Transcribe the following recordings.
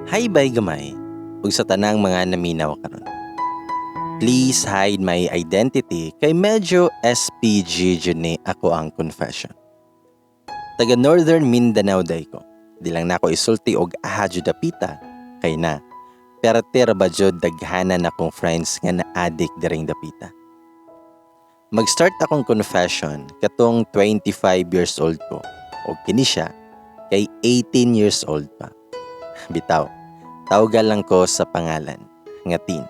Hi bay gamay ug sa tanang mga naminaw karon. Please hide my identity kay medyo SPG jud ni ako ang confession. Taga Northern Mindanao day ko. Di lang nako isulti og aha jud dapita kay na. Perte ra ba jud daghanan akong friends nga na-addict diring dapita. Mag-start akong confession katong 25 years old ko og kini siya kay 18 years old pa. Bitaw, tawga lang ko sa pangalan nga Tin.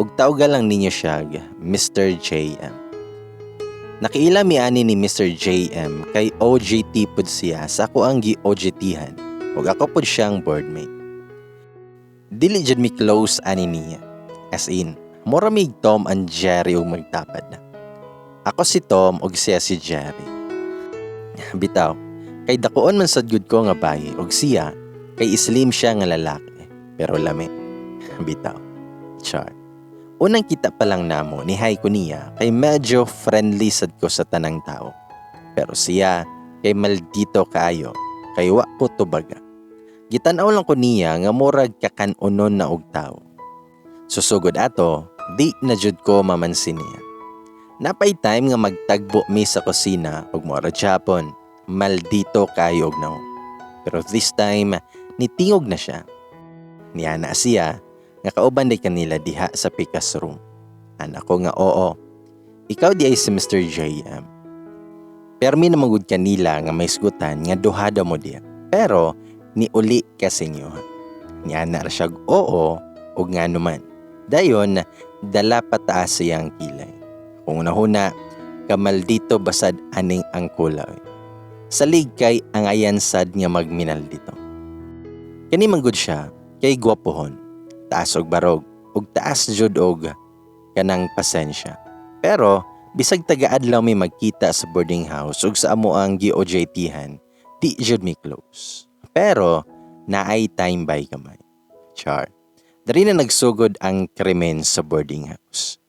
Ug tawga lang ninyo siya Mr. JM. Nakiila mi ani ni Mr. JM kay OJT pud siya sa ako ang gi-OJT-han ug ako pud siyang boardmate. Dili jud mi close ani niya. As in, mura mig Tom and Jerry ug magtapad na. Ako si Tom ug siya si Jerry. Bitaw, kay dakuon man sad gud ko nga bayi ug siya kay slim siya nga lalaki pero lami. Bitaw. Char. Unang kita pa lang namo ni hi ko niya kay medyo friendly sad ko sa tanang tao. Pero siya kay maldito kaayo kay wa ko tubaga. Gitan-aw lang ko niya nga murag kakanunon na og tao. Susugod ato, di na jud ko mamansin niya. Napay time nga magtagbo mi sa kusina ug mora Japon, maldito kayo og nao. Pero this time, nitingog na siya. Niana siya nga kauban day kanila diha sa pikas room. Ana ko nga oo. Ikaw di ay si Mr. JM. Permi na magud kanila nga may sgutan nga duha daw mo diha. Pero niuli kasi inyo. Niana ra siya oo og nga naman. Dayon dala pataas siyang kilay. Kung unahuna, kamaldito basad aning ang kulay. Salig kay ang ayan sad nga magminal dito. Kani manggod siya kay gwapohon. Taas og barog ug taas jud og kanang pasensya. Pero bisag taga-adlaw mi magkita sa boarding house ug sa amo ang gi-OJT-han, di jud mi close. Pero naay time by gamay. Char. Dari na nagsugod ang krimen sa boarding house.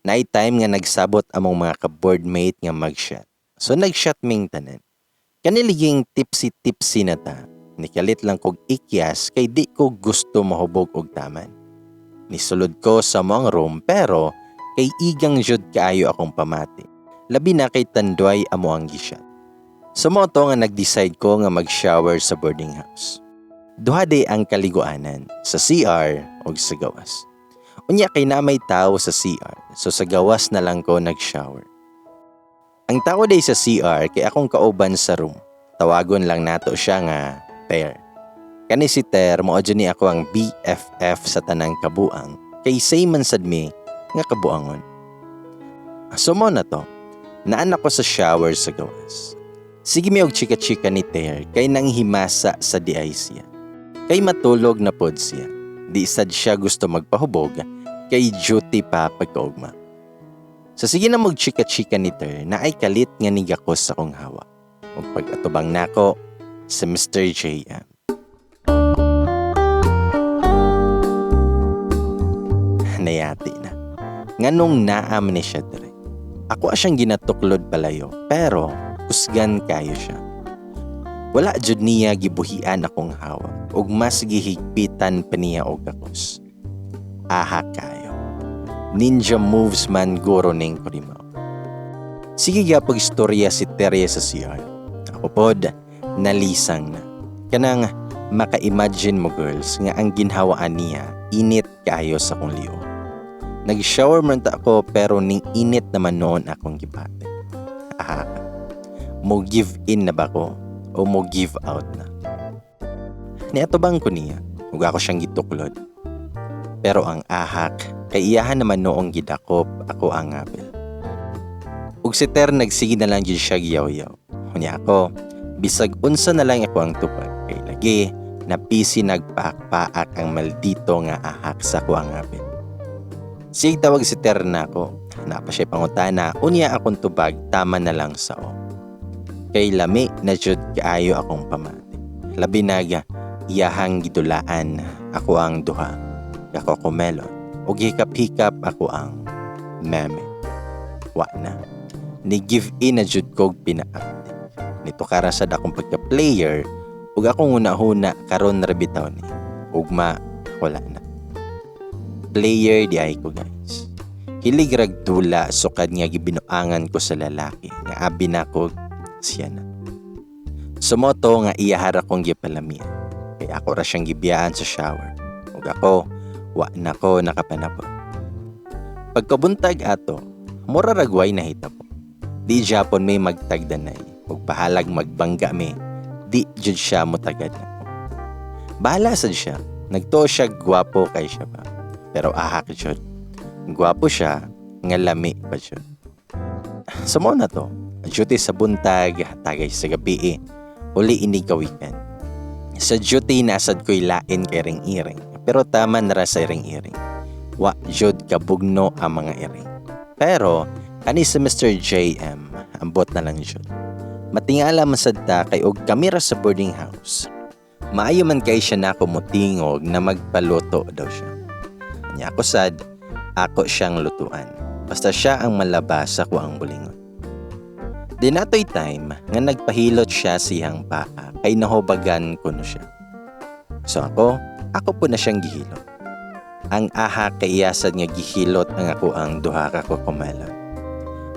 Naay time nga nagsabot among mga ka-boardmate nga mag-shot. So nag-shot ming tanan. Kaniliging tipsy-tipsy na ta. Nikalit lang kog ikyas kay di ko gusto mahubog og taman. Nisulod ko sa among room pero kay igang jud kaayo akong pamati. Labi na kay tanduay amo ang gishot. So mao to nga nag-decide ko nga mag-shower sa boarding house. Duha day ang kaliguanan, sa CR og sa gawas. Unya kay na may tao sa CR, so sa gawas na lang ko nag-shower. Ang tao day sa CR kay akong kauban sa room. Tawagon lang nato siya nga Ter. Kani si Ter mao jud ni ako ang BFF sa tanang kabuang kay same man sad mi nga kabuangon. So mo na to, naan ako sa shower sa gawas. Sige mi og chika-chika ni Ter kay nang himasa sa diay siya. Kay matulog na pod siya. Di sad siya gusto magpahubog kay duty pa pagkaugma. Sa sige na mag chika-chika ni Ter na ay kalit nga nigakos sa akong hawa. Ug pag-atubang nako si Mr. JM. Nayati na. Nganong naam ni siya dire. Ako siyang ginatuklod palayo pero kusgan kayo siya. Wala jud niya gibuhian akong hawak ug mas gihigpitan pa niya og gakos. Aha kayo. Ninja moves man guro ning kurimaw. Sige gyapon istorya si Terya sa CR. Ako pod, nalisang na. Kanang maka-imagine mo girls nga ang ginhawaan niya init kaayo sa akong liyo. Nag-shower man ta ako pero ning init naman noon akong gibate. Aha. Mo give in na ba ko o mo give out na? Niatubang ko niya ug ako siyang gituklod. Pero ang ahak kay iyahan naman noong gidakop ako ang ngapil. Ug si Ter nagsige na lang jud siya giyaw-yaw. Unya ako, bisag unsa na lang ako ang tupad kay lagi napisi nagpaak-paak ang maldito nga ahak sa ako ang ngapil. Sige tawag si Ter na ako. Napa siya pangutana, unya akong tubag tama na lang sa o. Kay lami na jud kaayo akong pamati. Labi naga, iyahang gidulaan ako ang duha. Kakokomelon. Ug hikap-hikap ako ang meme. Wa na. Ni give in na jud kog pinaakti. Nito karan sad akong pagka-player ug akong una-huna karon ra bitaw ni. Ugma, wala na. Player di ay ko, guys. Hilig rag dula sukad nga gibinuangan ko sa lalaki nga abi nako siya na. Sumoto nga iyahara kong gipalamian. Kay ako ra siyang gibiyaan sa shower. Ug ako, wa na ko nakapanabot. Pagkabuntag ato, mura ragway na hitabo. Di Japon may magtagdanay, ug bahalag magbangga mi, di jud siya motagad nako. Bahala sad siya, nagtuo siya gwapo kay siya ba. Pero ahak jud. Gwapo siya, nga lami pa jud. So mao na to, duty sa buntag, tagay sa gabi, uli ini kawikan. Sa duty nasad ko'y lain kay ring iring, pero tama na ra sa iring-iring. Wa jud kabugno ang mga iring. Pero kani sa Mr. JM, ambot na lang jud. Matingala man sad ta kay og kami ra sa boarding house. Maayo man kay siya nako motingog na magpaluto daw siya. Nya ako sad, ako siyang lutuan. Basta siya ang malabas sa ang bulingon. Di natoy time nga nagpahilot siya siyang paa kay nahubagan kuno siya. So ako, ako po na siyang gihilot. Ang aha kay iyasad nga gihilot ang ako ang duha ka kukumelon.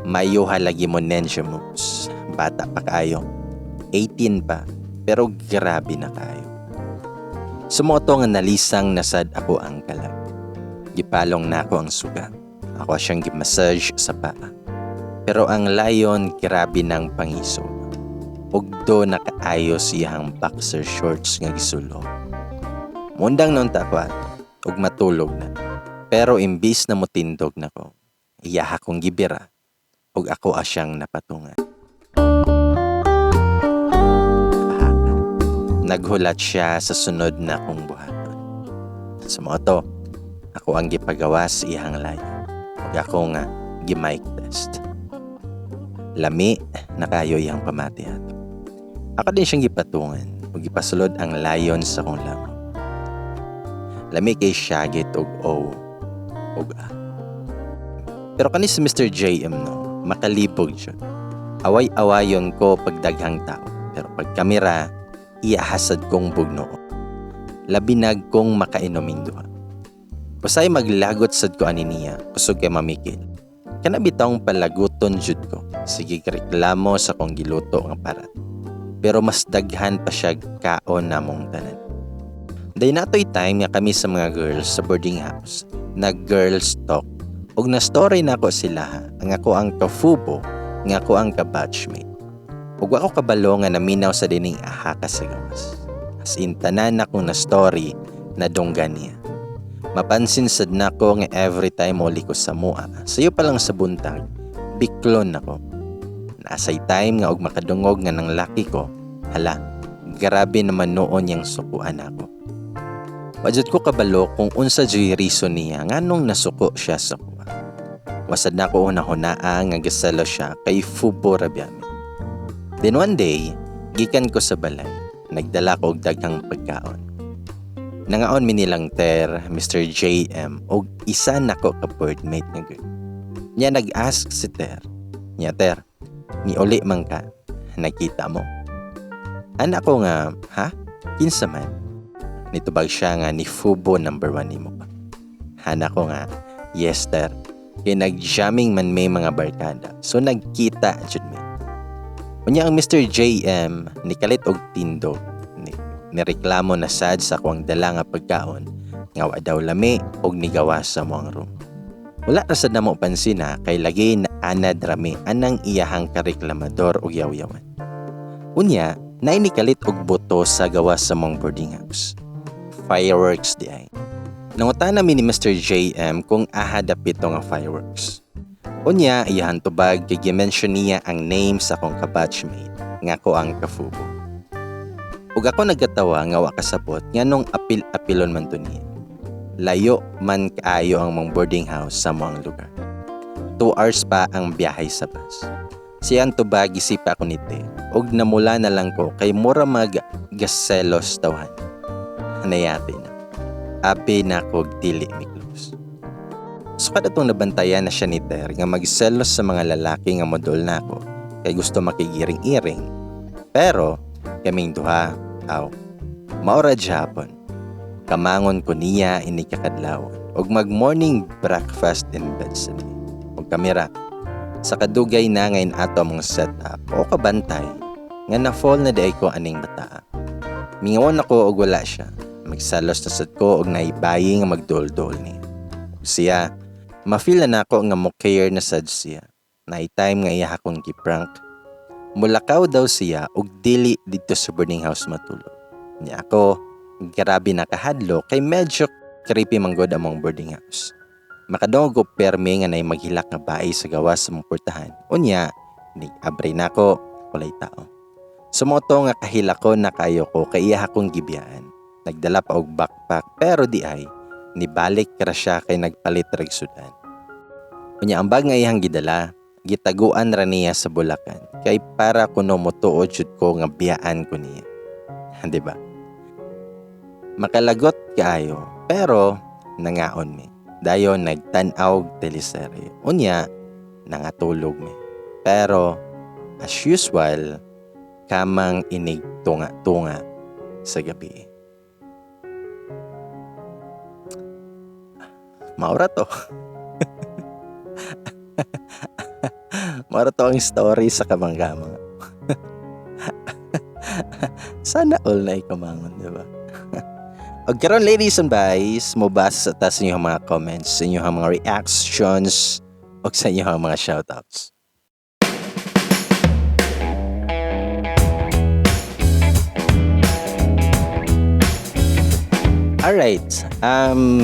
Mayo halagi mo ninja moves. Bata pa kaayo. 18 pa, pero grabe na kaayo. Sumoto nga nalisang nasad ako ang kalag. Gipalong na ako ang suga. Ako siyang gimassage sa paa. Pero ang layon grabe ng pangisog. Ugdo nakaayos iyang boxer shorts nga gisulo. Mundang noon ta ako ato, ug matulog na. Pero imbis na mutindog nako, iyaha kong gibira ug ako asyang napatungan. Aha. Naghulat siya sa sunod na akong buhaton. Sa mga to, ako ang gipagawas iyang layo. Ug ako nga gi-mic test. Lami na kayo iyang pamati ato. Ako din siyang gipatungan ug gipasulod ang layon sa akong lamon. Lami kay syagit og O og A. Pero kani si Mr. JM no, makalibog siya. Away-awayon ko pagdaghang tao, pero pag kamera, iyahasad kong bugno. Labinag kong makainoming duha. Pasay maglagot sad ko ani niya, kusog kay mamikil. Kana bitawng palaguton jud ko. Sige reklamo sa kong giluto nga parat. Pero mas daghan pa siya kaon namong tanan. Day natoy time nga kami sa mga girls sa boarding house, nag girls talk. Og na story nako sila ha, ang ako ang kafubo, nga ako ang ka-batchmate. Ug ako kabalo nga naminaw sa dining aha ka sa gawas. As in tanan akong na story na dunggan niya. Mapansin sad nako nga every time uli ko sa mua, sayo pa lang sa buntag, biklon nako. Naasay time nga og makadungog nga nang laki ko, hala, grabe naman noon yang sukuan ako. Wajud ko kabalo kung unsa juy reason niya nganong nasuko siya sa kuha. Wasad na ko una-hunaa nga gaselo siya kay fubo ra biyami. Then one day, gikan ko sa balay, nagdala ko og daghang pagkaon. Nangaon mi nilang Ter, Mr. JM, og isa nako ka boardmate nga girl. Nya nag-ask si Ter. Nya Ter, niuli man ka, nakita mo. Anak ko nga, ha? Kinsa man? Nitubag siya nga ni Fubo number 1 nimo. Hana ko nga, yes Ter. Kay nag-jamming man may mga barkada. So nagkita jud mi. Unya ang Mr. JM nikalit og tindog. Nireklamo na sad sa kuang dala nga pagkaon nga wa daw lami og nigawas sa moang room. Wala ra sad namo pansin ha, kay lagi na anad rami anang iyahang kareklamador og yaw-yawan. Unya, naay nikalit og buto sa gawas sa mong boarding house. Fireworks di ay. Nangutana mi ni Mr. JM kung aha dapito nga fireworks. Unya, iyahan tubag kay gi-mention niya ang name sa akong kabatchmate nga ko ang kafubo. Ug ako nagkatawa nga wa kasabot nganong apil-apilon man to niya. Layo man kaayo ang mong boarding house sa moang lugar. 2 hours pa ang biyahe sa bus. Siyan tubag gisipa ako nite ug namula na lang ko kay mura mag gaselos tawhan. Hanayati na. Abi na kog dili mi close. So kada tong nabantayan na siya ni Ter nga magselos sa mga lalaki nga modol nako kay gusto makigiring-iring. Pero kaming duha, aw, maora Japon. Kamangon ko niya ini kakadlawon ug mag morning breakfast in bed sa ni. Ug kamera sa kadugay na ngayon ato among setup o kabantay nga na-fall na diay ko aning bata. Mingawon ako og wala siya. Magsalos na sad ko og naibayi nga magdol-dol niya. Ug siya, ma-feel na nako nga mo care na sad siya. Naay time nga iya akong gi-prank. Mulakaw daw siya og dili didto sa boarding house matulog. Nya ako, grabe nakahadlo kay medyo creepy man gud among boarding house. Makadungog ko perme nga nay maghilak nga bae sa gawas sa mong portahan. Unya, nig-abre nako, walay tao. Sumoto nga kahilak ko na kayo ko kay iya akong gibiyaan. Nagdala pa og backpack pero di ay nibalik ra siya kay nagpalit rag sudan. Unya ang bag nga iyang gidala, gitaguan ra niya sa bulakan kay para kuno motuod jud ko nga biyaan ko niya. Di ba? Makalagot kaayo pero nangaon mi. Dayon nagtan-aw og teleserye. Unya nangatulog mi. Pero as usual, kamang inig tunga-tunga sa gabi. Maura to. Maura to ang story sa kamangkamang. Sana all na ikamangon, di ba? Og karon, ladies and guys, mobasa sa taas inyong mga comments, sa inyong mga reactions, og sa inyong mga shoutouts. Alright,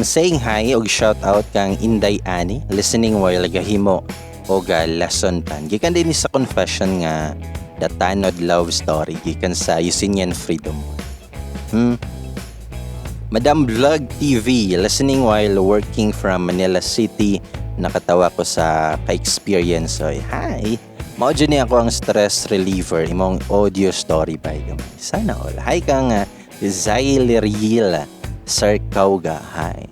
saying hi og shoutout kang Inday Ani, listening while gahimo og lesson plan. Gikan din sa confession nga The Tanod Love Story, gikan sa Eugenian Freedom. Madam Vlog TV, listening while working from Manila City, nakatawa ko sa ka-experience. Oy. Hi! Mao jud ni ako ang stress reliever, imong audio story by gamay. Sana all. Hi kang Zaileriel Sir Kauga. Hi.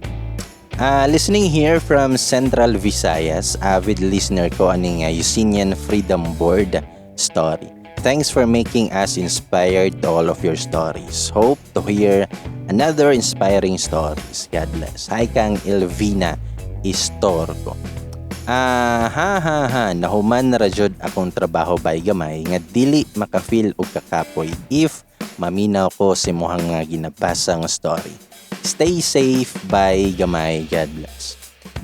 Listening here from Central Visayas, avid listener ko aning Eugenian Freedom Board story. Thanks for making us inspired to all of your stories. Hope to hear another inspiring stories. God bless. Hi kang Elvina Istorgo. Ha ha ha, nahuman na ra jud akong trabaho by gamay nga dili makafeel og kakapoy if maminaw ko sa imuhang nga ginabasa nga story. Stay safe by gamay. God bless.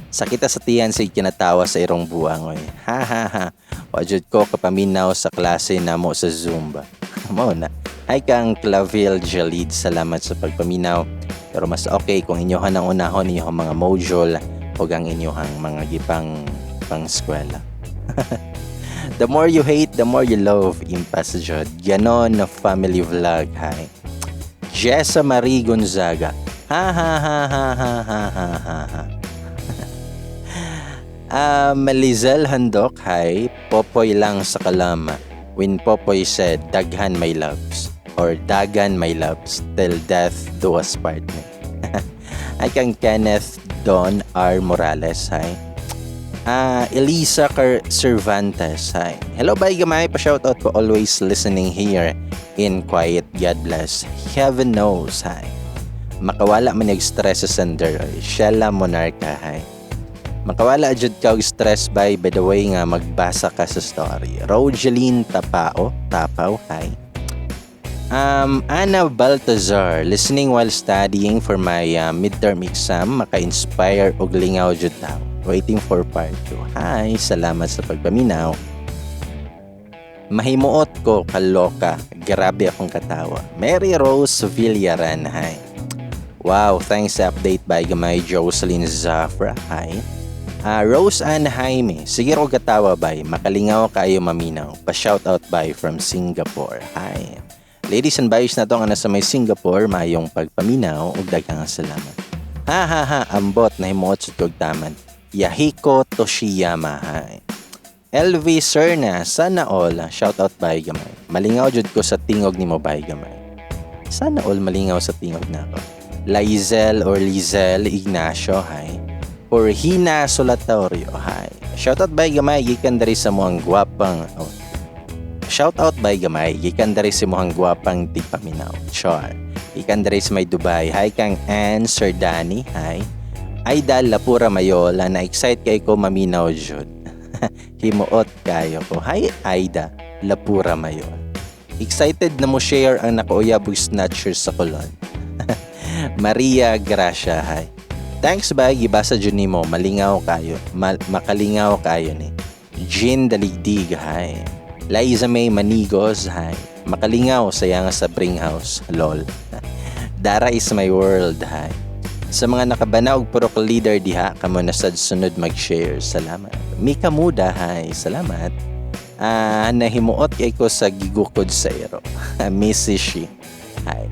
Sakita sa tiyan sig kinatawa sa irong buang oy. Ha ha ha. Wa jud ko kapaminaw sa klase namo sa Zumba. Mao na. Hi kang Clavil Jalid, salamat sa pagpaminaw. Pero mas okay kung inyohan ang unahon inyong mga module o ang inyohang mga gipang pang-eskwela. The more you hate, the more you love. Impas jud. Ganon na family vlog. Hi. Jessa Marie Gonzaga. Ha ha ha ha ha ha ha ha ha. Malizel Handok, hi. Popoy lang sa kalama. When Popoy said, daghan my loves. Or dagan my loves. Till death do us part. Hi kang Kenneth Don R. Morales, hi. Elisa Car Cervantes, hi. Hello, bye gamay. Pa-shoutout po, always listening here in quiet. God bless. Heaven knows, hi. Makawala man yung stress sa sender. Oy. Shella Monarca, hi. Makawala jud ka og stress by the way nga magbasa ka sa story. Rogeline Tapao, Tapaw, hi. Ana Baltazar, listening while studying for my midterm exam, maka-inspire og lingaw jud taw. Waiting for part 2. Hi, salamat sa pagpaminaw. Mahimuot ko kaloka, grabe akong katawa. Mary Rose Villaran, hi. Wow, thanks sa update by gamay Jocelyn Zafra, hi. Rose Ann Jaime, sige ko katawa bay, makalingaw kayo maminaw. Pa-shoutout bay from Singapore, hi. Ladies and boys na to nga nasa may Singapore, mayong pagpaminaw ug daghang salamat. Ha ha ha, ambot nahimuot sa kog taman. Yahiko Toshiyama, hi. LV Serna, sana all, shoutout bay gamay. Malingaw jud ko sa tingog nimo bay gamay. Sana all malingaw sa tingog nako. Lizel or Lizel Ignacio, hi. Orhina Solatorio, hi. Shoutout bay gamay gikan diri sa muang gwapang oh. Shoutout bay gamay gikan diri sa muang gwapang tigpaminaw. Char. Ikan diri sa may Dubai. Hi kang Ann Sir Danny. Hi. Aida Lapura Mayola, na-excite kay ko maminaw jud. Himuot kayo ko. Hi, Aida Lapura Mayol. Excited na mo share ang nakauyab og snatcher sa Colon. Maria Gracia, hi. Thanks ba, gibasa jud nimo, malingaw kayo. Makalingaw kayo ni. Jean Daligdig, hi. Liza May Manigos, hi. Makalingaw saya nga sa Bring House, lol. Dara is my world, hi. Sa mga nakabana og purok leader diha, kamo na sad sunod mag-share. Salamat. Mika Muda, hi. Salamat. Ah, nahimuot kay ko sa gigukod sa iro. Missy Shi. Hi.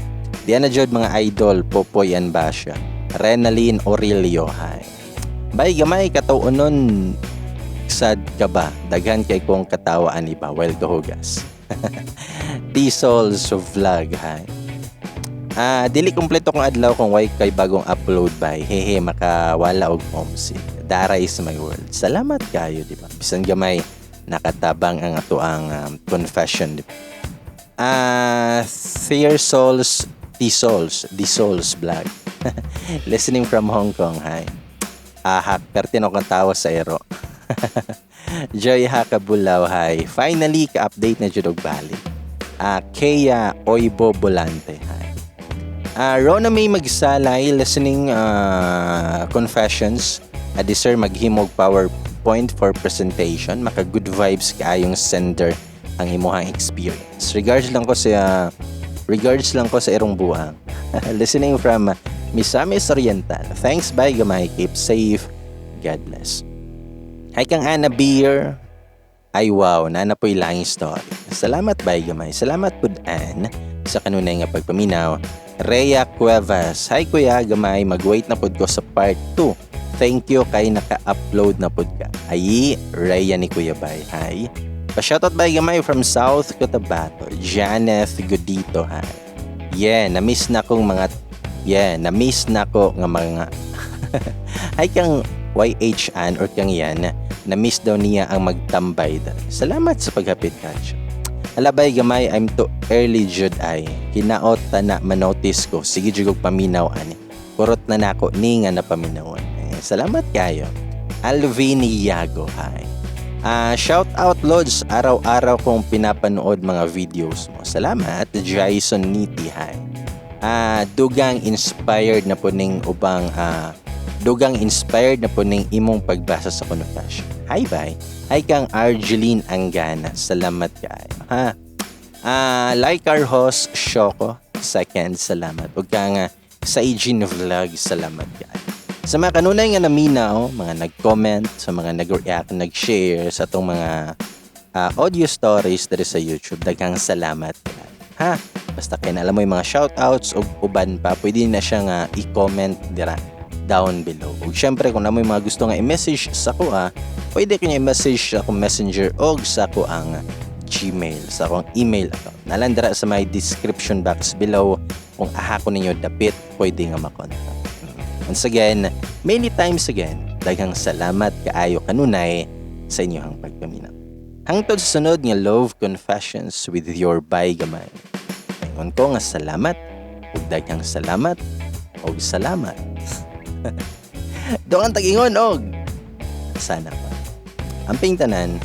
Diana jud, mga idol, Popoy and Basha. Renaline Aurelio, hi. Bay gamay, katuonon sad ka ba? Daghan kay kong katawaan iba while gahugas. T-Souls Vlog, hi. Ah, dili kompleto kong adlaw kung way kay bagong upload bay. Hehe, makawala og homesick. Dara is my world. Salamat kayo, di ba? Bisan gamay, nakatabang ang ato ang confession, di ba? Ah, Fear Souls, T-Souls, The Souls Vlog. Listening from Hong Kong, hi. Ah, hak, pertin akong tawa sa ero. Joy Hakabulaw, hi. Finally, ka-update na jud og balik. Ah, Kea Oibo Bolante, hi. Ah, Rona May Magsalay, listening confessions. Adi sir, maghimog PowerPoint for presentation. Maka good vibes kaayong sender ang imuhang experience. Regards lang ko sa irong buang. Listening from Misamis Oriental. Thanks, bye gamay. Keep safe. God bless. Hi kang Anna Beer. Ay wow, nana po'y langis story. Salamat, bay gamay. Salamat pud, Ann, sa kanunay nga pagpaminaw. Rhea Cuevas. Hi kuya gamay, mag-wait na pud ko sa part 2. Thank you kay naka-upload na pud ka. Ay, Rhea ni Kuya Bay. Hi. Pa-shoutout bay gamay from South Cotabato. Janeth Godito. Hi. Yeah, na-miss na ko nga mga. Hi kang YHN or kang yan, na-miss daw niya ang magtambay. Salamat sa paghapit ka. Alabay gamay, I'm too early jud ay. Hinaot ta na manotice ko. Sige jud og paminaw ani. Kurot na nako ni nga napaminawan. Eh, salamat kayo. Alvin Iago, hi. Ah, shout out Lods, araw-araw kong pinapanood mga videos mo. Salamat, Jason Niti, hi. Ah, dugang inspired na po ning imong pagbasa sa confession. Hi, bye. Hi kang Argeline Angana. Salamat kaayo. Ha? Ah, like our host Shoko. Second, salamat. Ug kang sa Ijin Vlog, salamat kaayo. Sa mga kanunay nga naminaw, mga nag-comment, sa mga nag-react, nag-share sa atong mga audio stories diri sa YouTube, daghang salamat kaayo. Ha? Basta kay alam mo yung mga shoutouts ug uban pa, pwede na siya nga i-comment dira down below. Ug syempre kung namoy mga gusto nga i-message sa ko ah, pwede kanya i-message sa akong Messenger og sa ako ang Gmail, sa akong email account. Nalan dira sa may description box below kung aha ko ninyo dapit pwede nga makontak. Once again, many times again, daghang salamat kaayo kanunay sa inyong pagpaminaw. Hangtod sa sunod nga Love Confessions with your bay gamay. Ingon ko nga salamat, ug daghang salamat, ug salamat. Doon tag-ingon og sana pa. Amping tanan.